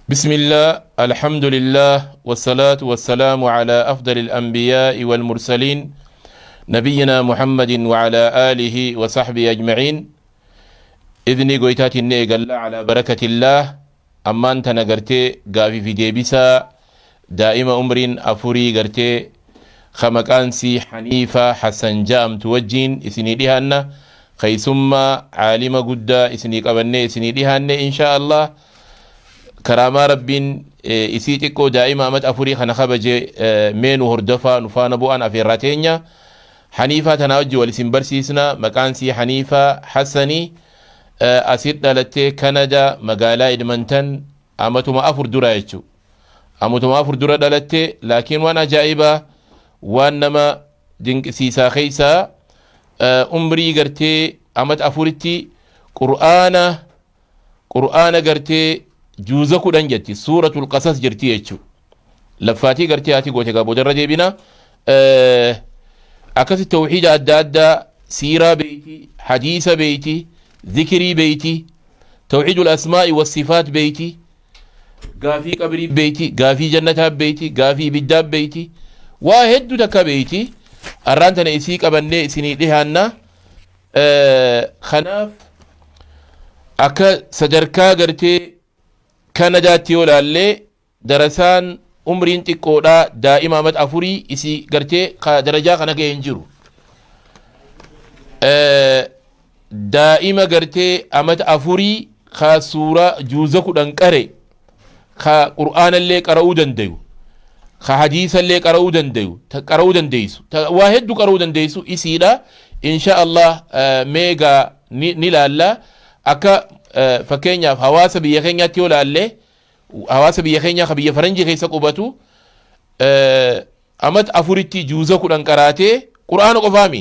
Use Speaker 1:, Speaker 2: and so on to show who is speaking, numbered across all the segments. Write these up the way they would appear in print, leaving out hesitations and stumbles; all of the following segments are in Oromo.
Speaker 1: بسم الله، الحمد لله، والصلاة والسلام على أفضل الأنبياء والمرسلين، نبينا محمد وعلى آله وصحبه أجمعين. إذني قويتات قال على بركة الله. أما أنت نقرتي قافي في ديبسا دائما أمرين أفوري قرتي خمكانسي حنيفة حسن جام توجين إسني لهن خيسما عالمة قد إسني قبني إسني لهن إن شاء الله. Karaamaa Rabbiin isii xiqqoo daa'ima amat 4 kana kabaje mee nu hordofaa, nu faana bu'aan afeerraa teenya. Haniifaa tanaa wajji wal isin barsiisna. Maqaan sii Haniifaa Hassanii, asit dhalattee Kanada magaalaa Edmonton amatuma 4 dura jechuu, amatuma 4 dura dhalatte. Laakiin waan ajaa'ibaa, waan nama dinqisiisaa keessaa, umrii gartee amat 4tti qur'aana gartee juuza 10 jetti, Suuratul Qasas jirti jechuu. Laffaatii gartee haati goote gaa boodarra deebina. Akkasi tawxiida adda addaa, siiraa beeyti, hadiisa beeyti, zikirii beeyti, tawxiidul asmaa'i wassifaat beeyti, gaafii qabrii beeyti, gaafii jannataa beeyti, gaafii ibiddaa beeyti, waa hedduu takka beeyti. Arraan tana isii qabannee isinii dhihaanna. Kanaaf akka sadarkaa gartee Kanadaatti yoo laallee, darasaan umriin xiqqoodhaa daa'ima amat 4 isii gartee darajaa kana ga'e hin jiru. Daa'ima gartee amat 4 ka suuraa juuza 10 qare, ka qur'aanallee qara'uu dandayu, ka hadiisallee qara'uu dandayu, qara'uu dandeessu, waa hedduu qara'uu dandeessu isiidha. Insha Allah meegaa ni laalla. Akka fakkeenyaaf hawaasa biyya keenyaatti yoo laalle, hawaasa biyya keenyaa ka biyya faranjii keessa qubatu, amat 4tti juuza 10 qaraatee, qur'aana qofaami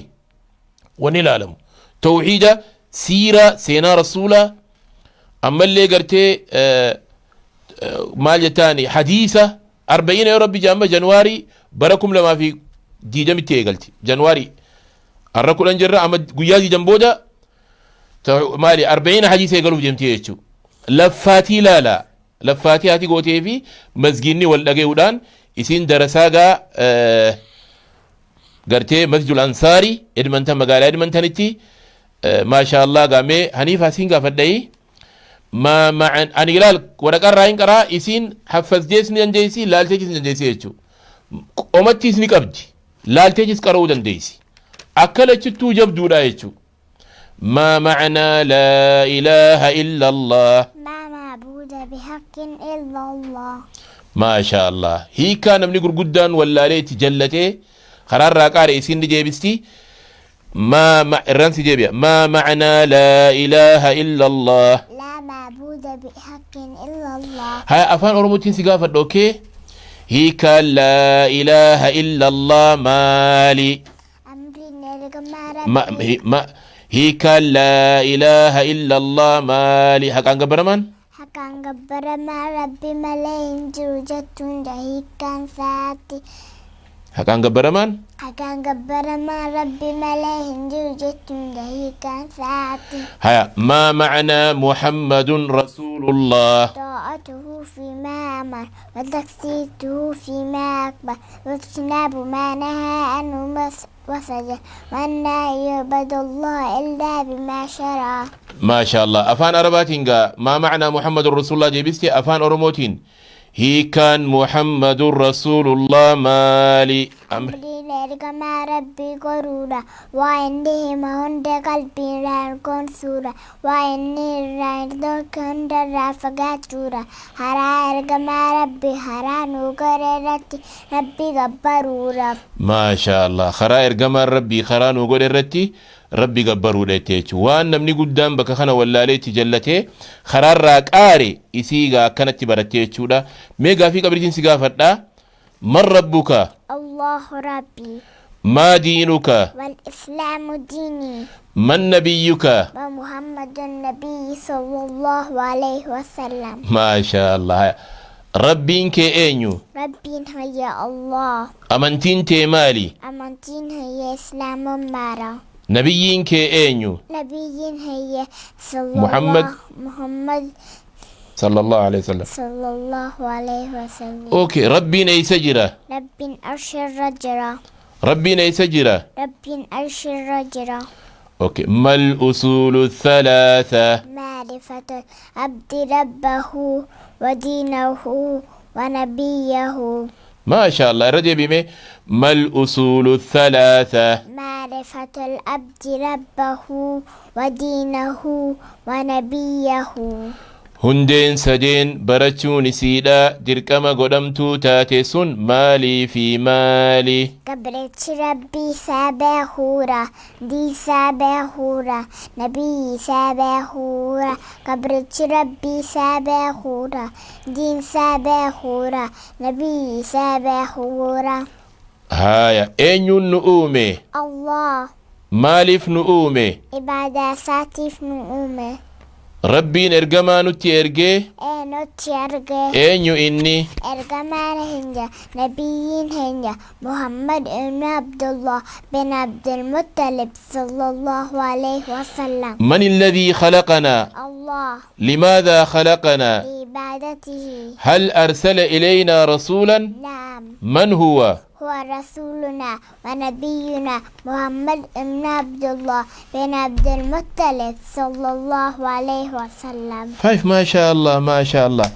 Speaker 1: wanni ilaalamu, tawxiida, siiraa, seenaa rasuulaa, ammallee gartee maal jettaani, hadiisa, arba'iina. Yoo Rabbi jaamma Januwaarii bara 2020tti eegalti. Januwaarii har'a 10 jirra, amma guyyaa 20 booda maali, arba'iina hadiisa eegaluuf deemti jechuu. Laffaatii laala, laffaatii haati gootee fi masgiinni wal dhaga'uudhaan isiin darasaa gaa gartee Masjidul Ansaarii Edmonton, magaalaa Edmontonitti. Maasha Allah. Gaamee Haniifaa siin gaafadhayi. Ma ma'an ani ilaal, waraqaa hin qaraa, isiin haffazdees ni dandeessi, laalteechis ni dandeessi jechuu. Qomattiis ni qabdi, laalteechis qara'uu dandeessi. Akka lachittuu jabduudha jechuu. ما معنى لا إله إلا الله؟
Speaker 2: لا معبود بحق إلا الله.
Speaker 1: ما شاء الله. Hiikaa namni gurguddaan wallaaleetti jallatee karaarraa qaare isin ni deebisti. ما مع irraan si deebi'a. ما معنى لا إله إلا الله؟
Speaker 2: لا معبود بحق إلا الله.
Speaker 1: Haa, Afaan Oromootiin si gaafadha. Okay, hiikaa لا إله إلا الله maali?
Speaker 2: Amriin ergamaa
Speaker 1: Ma,
Speaker 2: Rabbii
Speaker 1: ma, hiikaa لا إله إلا الله maali? Haqaan gabbaramaan
Speaker 2: Haqaan gabbaramaa Rabbi malee hin jiru jechuun hiikkaan isaati.
Speaker 1: Haqaan gabbaramaan
Speaker 2: Haqaan gabbaramaa Rabbi malee hin jiru jechuun hiikkaan isaati.
Speaker 1: Haya, ما معنى محمد رسول الله؟
Speaker 2: طاعته فيما أمر وتصديقه فيما أخبر واجتناب ما نهى عنه وزجر وأن لا يعبد الله إلا بما شرع.
Speaker 1: ما شاء الله. Afaan Arabaatiin gaa ما معنى محمد رسول الله deebiste. Afaan Oromootiin hiikaan محمد رسول الله maali? Amri
Speaker 2: Amriin ergamaa Rabbii goruudha. Waa inni hima hunda qalbiirraan goonsuudha. Waa inni irraa dhorke hundarraa fagaachuudha. Haraa ergamaa Rabbii haraa nuu godhe irratti Rabbii gabbaruudha.
Speaker 1: ما شاء الله. Karaa ergamaan Rabbii karaa nuu godhe irratti Rabbi gabbaruudha jette jechuudha. Waan namni guddaan bakka kana wallaaleetti jallatee karaarraa qaare isii gaa akkanatti baratte jechuudha. Mee gaafii qabriitiin si gaafadhaa. من ربك؟
Speaker 2: الله ربي.
Speaker 1: ما دينك؟
Speaker 2: والإسلام ديني.
Speaker 1: من نبيك؟
Speaker 2: ومحمد النبي صلى الله عليه وسلم.
Speaker 1: ما شاء الله. Rabbiin kee eenyu?
Speaker 2: Rabbiin هي الله.
Speaker 1: Amantiin tee maali?
Speaker 2: Amantiin هي Islaamummaadha.
Speaker 1: Nabiyyiin kee eenyu?
Speaker 2: Nabiyyiin هي صلى
Speaker 1: Muhammad.
Speaker 2: الله محمد.
Speaker 1: Sallallahu alaihi wasallam.
Speaker 2: Sallallahu alaihi wasallam.
Speaker 1: Okay, Rabbiin eeysa jira?
Speaker 2: Rabbiin arshirra jira.
Speaker 1: Rabbiin eeysa jira?
Speaker 2: Rabbiin arshirra jira.
Speaker 1: Okay, mal usuulu thalaatha?
Speaker 2: Maarifatul abdi rabbahu wa diinahu wa nabiyyahu.
Speaker 1: Maasha Allah, irra deebime. Mal usuulu thalaatha?
Speaker 2: Maarifatul abdi rabbahu wa diinahu wa nabiyyahu.
Speaker 1: Hundeen sadeen barachuun isiidha dirqama godhamtuu taate sun maalii fi maali?
Speaker 2: Gabrichi Rabbii isaa beekuudha, diin isaa beekuudha, nabiyyi isaa beekuudha. Gabrichi Rabbii isaa beekuudha, diin isaa beekuudha, nabiyyi isaa beekuudha.
Speaker 1: Haaya, eenyuun nu uume?
Speaker 2: Allah.
Speaker 1: Maaliif nu uume?
Speaker 2: Ibaadaa isaatiif nu uume.
Speaker 1: Rabbiin ergamaa nutti ergee?
Speaker 2: Ee, nutti ergee.
Speaker 1: Eenyu inni?
Speaker 2: Ergamaan keenya, nabiyyiin keenya Muhammad ibn Abdullah bin Abdulmuttalib sallallahu alayhi wasallam.
Speaker 1: Man alladhii khalaqanaa?
Speaker 2: Allah.
Speaker 1: Limaadhaa khalaqanaa?
Speaker 2: Liibaadatihi.
Speaker 1: Hal arsala ilaynaa rasuulan?
Speaker 2: Na'am.
Speaker 1: Man huwa?
Speaker 2: هو رسولنا ونبينا محمد بن عبد الله بن عبد المطلب صلى الله عليه وسلم.
Speaker 1: 5. ما شاء الله، ما شاء الله.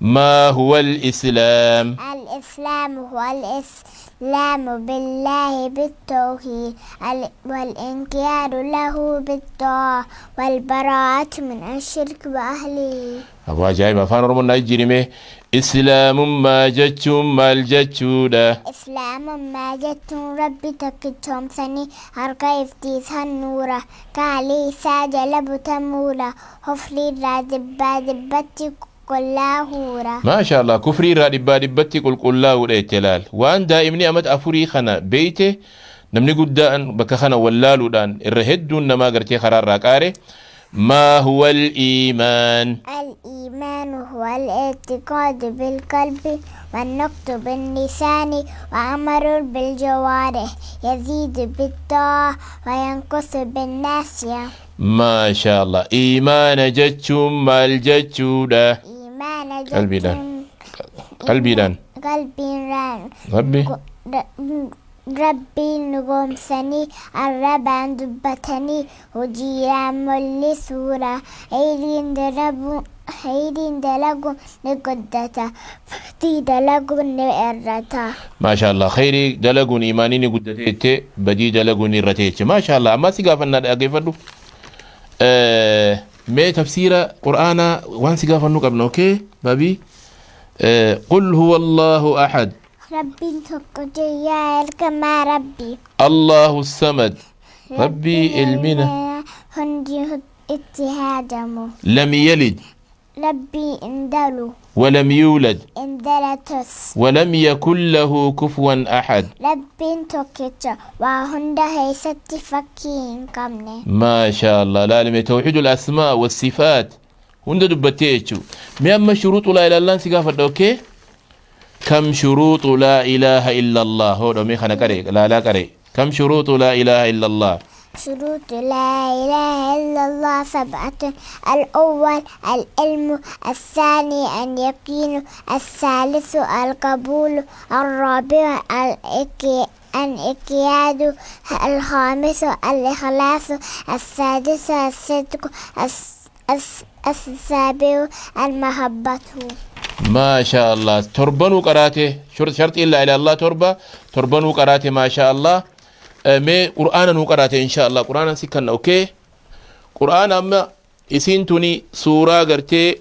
Speaker 1: ما هو الإسلام؟
Speaker 2: الإسلام هو الإسلام بالله بالتوحيد والإنقياد له بالطاعة والبراءة من الشرك وأهله.
Speaker 1: Abu ajaa'iba, afaan Oromoon naa jijjiirime. Islaamummaa jechuun maal jechuudha?
Speaker 2: Islaamummaa jechuun Rabbi tokkichoomsanii harka iftiisan nuura kaalii isaa jala butamuudha, kufrii irraa dhibbaa dhibbatti qulqullaahuudha.
Speaker 1: Maasha Allah, kufrii irraa dhibbaa dhibbatti qulqullaa'uudha jette. Laal, waan daa'imni amata 4 kana beeyte namni guddaan bakka kana wallaaluudhaan irra hedduun namaa gartee karaa irraa qaare. ما هو الإيمان؟
Speaker 2: الإيمان هو الاعتقاد بالقلب والنطق باللسان وعمل بالجوارح، يزيد بالطاعة وينقص بالمعصية.
Speaker 1: ما شاء الله. إيمان jechuun maal jechuudha?
Speaker 2: إيمان
Speaker 1: Qalbiidhaan.
Speaker 2: Jechuun
Speaker 1: Qalbiidhaan.
Speaker 2: Qalbiidhaan.
Speaker 1: Rabbi.
Speaker 2: Rabbiin dhugoomsanii, arrabaan dubbatanii, hojiidhaan mul'isuudha. Khayriin dalaguun ni guddata, badii dalaguun ni hir'ata.
Speaker 1: Maasha Allah, khayrii dalaguun imaanii ni guddate jettee, badii dalaguun ni irrate jeche. Maasha Allah, ammaa si gaafannaa, dhaggeeffadhu. Mee tafsiira Qur'aanaa waan si gaafannu qabna, okay? Babii. قل هو الله أحد.
Speaker 2: Rabbiin tokko jayyaa ergamaa Rabbii.
Speaker 1: الله الصمد. Rabbii ilmina.
Speaker 2: Hundi itti haadamu.
Speaker 1: لم يلد.
Speaker 2: Rabbii hin dalu.
Speaker 1: ولم يولد.
Speaker 2: Hin dalatus.
Speaker 1: ولم يكن له كفوا أحد.
Speaker 2: Rabbiin tokkicha waa hunda keessatti fakkii hin qabne.
Speaker 1: ما شاء الله، laalime, توحيد الأسماء والصفات hunda dubbattee jechuu. Mee amma شروط لا إله إلا الله si gaafadha, okay? كم شروط لا إله إلا الله؟ Hodho, mee kana qare, laalaa qare. كم شروط لا إله إلا الله؟
Speaker 2: شروط لا إله إلا الله سبعة: الأول العلم، الثاني اليقين، الثالث القبول، الرابع الانقياد، الخامس الإخلاص، السادس الصدق، السابع المحبة.
Speaker 1: ما شاء الله، torbanuu qaraate. Sharxii لا إله إلا الله torba, torbanuu qaraate. ما شاء الله. Mee qur'aana nuu qaraate, إن شاء الله. Qur'aana si kanna, okay? Qur'aana amma isiin tuni suuraa gartee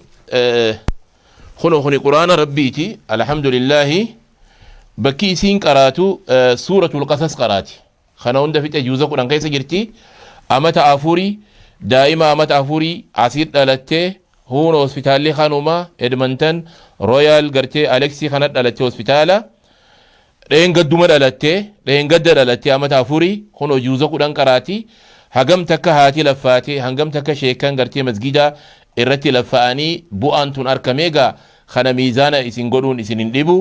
Speaker 1: kuno kuni qur'aana Rabbiiti. الحمد لله, bakki isiin qaraatu suuratul Qasas qaraati. Kana hunda fixe, juuza 10 keessa jirti. Amata 4, daa'ima amata 4 asii dhalattee, huuna hospitaalli kanuma Edmonton Royal gartee Aleksii kana dhalattee, hospitaala dheengadduma dhalattee, dheengadda dhalattee, amata 4 kunoo juuza 10 qaraati. Hagam takka haati laffaatee, hangam takka sheekan gartee masgidaa irratti laffa'anii bu'aan tun arkameegaa. Kana miizaana isin godhuun isin hin dhibu,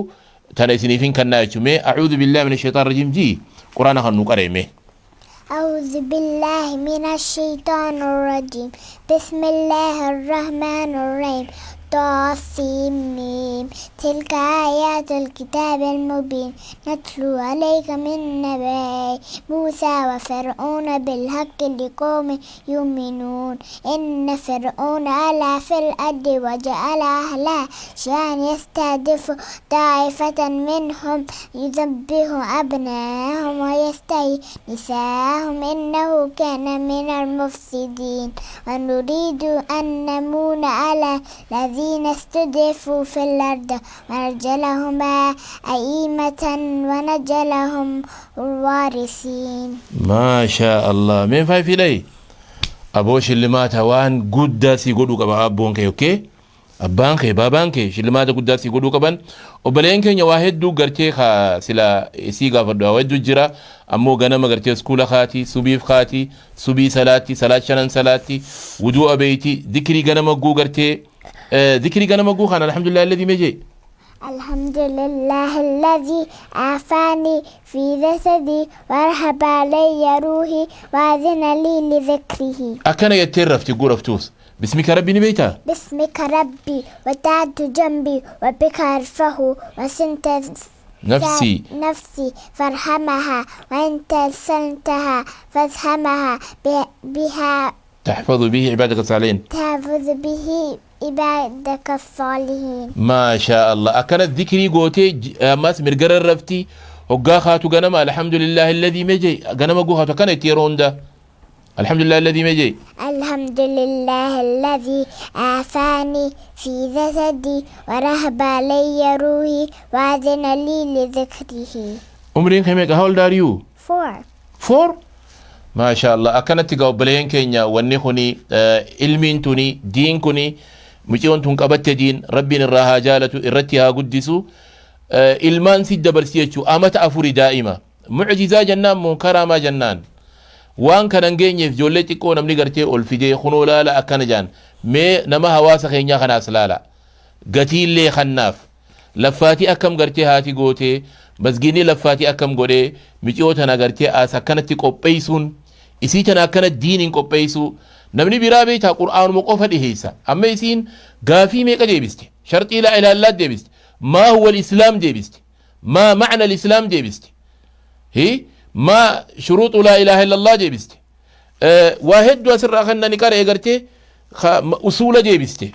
Speaker 1: tana isiniifin kannaa jechuun. أعوذ بالله من الشيطان الرجيم jii, quraana kan nu qareeme.
Speaker 2: أعوذ بالله من الشيطان الرجيم. بسم الله الرحمن الرحيم. طاسيم تلك آيات الكتاب المبين نتلو عليك من نبأ موسى وفرعون بالحق لقوم يؤمنون إن فرعون علا في الأرض وجعل أهلها شيعا يستضعف طائفة منهم يذبح أبناءهم ويستحيي نساءهم إنه كان من المفسدين ونريد أن نمن على الذين استضعفوا في الأرض ونجعلهم أئمة ونجعلهم الوارثين.
Speaker 1: Maashaa Allah. Mee faayifii dhayi. Aboo, shillimaata waan guddaa sii godhuu qaba abboon kee, okay? Abbaan kee, baabaan kee shillimaata guddaa sii godhuu qaban. Obboleen keenya waa hedduu gartee ka sila sii gaafadhu waa hedduu jira. Ammoo ganama gartee school kaati, subiif kaati, subii salaatti, salaat shanan salaatti, wudu'a beeyti, dikrii ganama guu gartee dikrii ganama guu kana alhamdulillah alladhi meejee.
Speaker 2: الحمد لله الذي عافاني في جسدي ورهب علي روحي وأذن لي لذكره.
Speaker 1: Akkana jettee rafti guu raftuus. Bismika rabbi ni beeytaa?
Speaker 2: باسمك ربي وضعت جنبي وبك أرفعه وسنت
Speaker 1: نفسي.
Speaker 2: نفسي فارحمها وأنت أرسلتها فافهمها بها.
Speaker 1: تحفظ به عبادك الصالحين.
Speaker 2: تحفظ به عبادك الصالحين.
Speaker 1: Maashaa Allah. Akkana dhikrii gootee ammas mirgara rafti, hoggaa kaatu ganama alhamdulillah alladhi meje ganama guu kaatu akkana itti yeroo hunda alhamdulillah alladhi meje.
Speaker 2: الحمد لله الذي عافاني في جسدي ورهب علي روحي وأذن لي لذكره.
Speaker 1: Umriin kee meeqa? How old are you?
Speaker 2: 4.
Speaker 1: 4, maashaa Allah. Akkanatti gaa obboleen keenya, wanni kuni ilmiin tuni, diin kuni, muciyoon tun qabatte diin rabbiin irraa haa jaalatu, irratti haa guddisu. Ilmaan si dabarsi jechuu amata 4 daa'ima mucjizaa jennaan moo karaamaa jennaan waan kana hin geenyeef ijoollee xiqqoo namni gartee ol fidee kunoo laala akkana jaan. Mee nama hawaasa keenyaa kanaas laala, gatiillee kannaaf laffaatii akkam gartee haati gootee masgiinni laffaatii akkam godhee miciyoo tana gartee as akkanatti qopheessuun, isii tana akkana diiniin qopheessuu. Namni biraa beektaa qur'aanuma qofa dhiheessa. Amma isiin gaafii meeqa deebiste? Sharxii laa ilaaha illaa deebiste, ما هو الإسلام deebiste, ما معنى الإسلام deebiste, hi ما شروط لا إله إلا الله deebiste, waa hedduu asirraa kannani qara'e gartee usuula deebiste,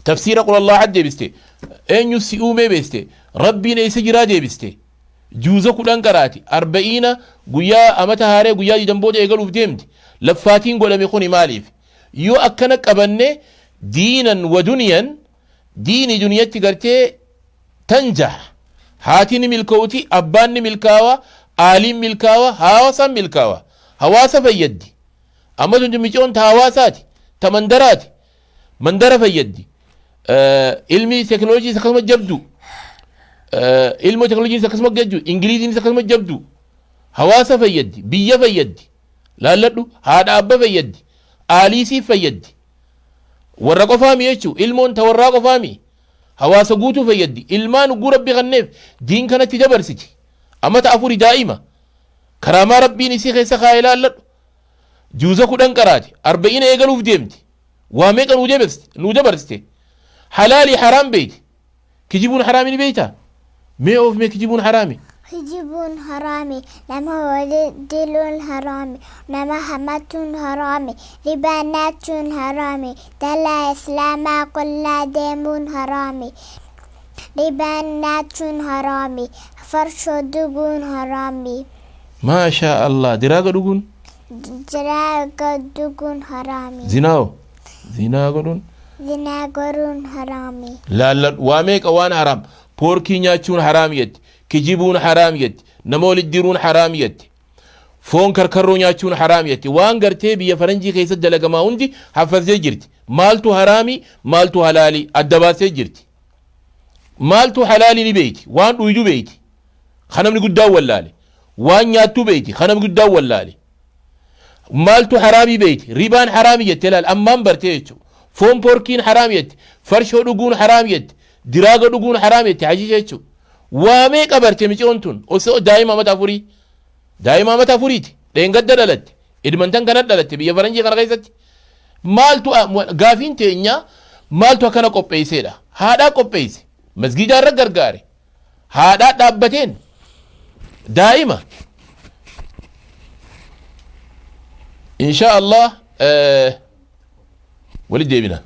Speaker 1: tafsiira qul Allah deebiste, eenyu si uumee beeste, rabbiin eessa jiraa deebiste, juuza 10 qaraati, arba'iina guyyaa amata haaree guyyaa didan booda eegaluuf deemti. Laffaatiin godhame kuni maaliif? Yoo akkana qabanne diinan wa duniyan, diini duniyatti gartee تنجح, haati ni milkooti, abbaan ni milkaawa, aaliin milkaawa, hawaasaan milkaawa, hawaasa fayyaddi. Amma tun micoon ta hawaasaati, ta mandaraati, mandara fayyaddi. Ilmi teknoolojii akkasuma jabdu, ilmi teknoolojii akkasuma jabdu, ingiliziinis akkasuma jabdu, hawaasa fayyaddi, biyya fayyaddi. Laalladhu, haadha abba fayyaddi, aaliisiif fayyaddi, warra qofaami jechuu. Ilmoon ta warraa qofaami, hawaasa guutuu fayyaddi. Ilmaan ugguu rabbi kanneef diin kanatti dabarsiti. Amata 4 daa'ima karaamaa rabbiin isii keessa kaa'ee laalladhu. Juuza 10 qaraati, arba'iina eegaluuf deemti. Waa meeqa nuu dabarsite? Halaalii haraam beeyti. Kijibuun haraami ni beeyta? Mee oof, mee kijibuun haraami.
Speaker 2: Kijibuun haraami, nama walitti haraami, nama hamatuun haraami, ribaa nyaachuun haraami, dallaa islaamaa qullaa deemuun haraami, ribaa nyaachuun haraami, farshoo dhuguun haraami.
Speaker 1: Maashaa Allah. Drug dhuguun?
Speaker 2: Drug dhuguun haraami.
Speaker 1: Zinaawo, zinaa godhuun?
Speaker 2: Zinaa godhuun haraami.
Speaker 1: Laalladhu, waa meeqa waan haraam. Pork nyaachuun haraam jetti, kijibuun haraam jetti, nama walitti diruun haraam jetti, foon karkarroo nyaachuun haraam jetti. Waan gartee biyya faranjii keessatti dalagamaa hundi haffazee jirti. Maaltu haraami, maaltu halaalii adda baasee jirti. Maaltu halaalii ni beeyti, waan dhuydu beeyti ka namni guddaan wallaale, waan nyaattuu beeyti ka namni guddaan wallaale, maaltu haraamii beeyti. Ribaan haraami jette, laal, ammaan bartee jechuudha. Foon porkiin haraami jette, farshoo dhuguun haraami jette, drug dhuguun haraami jette, hashiisha jechuudha. Waa meeqa barte micoon tun osoo daa'ima amata 4? Daa'ima amata 4ti, dheengadda dhalatte, Edmonton kana dhalatte, biyya faranjii kana keessatti. Maaltu gaafiin teenya Maaltu akkana qopheesseedha? Haadhaa qopheesse. Masgiidaa irra gargaare. Haadhaa dhaabbateen daa'ima. Insha Allah walitti deebina.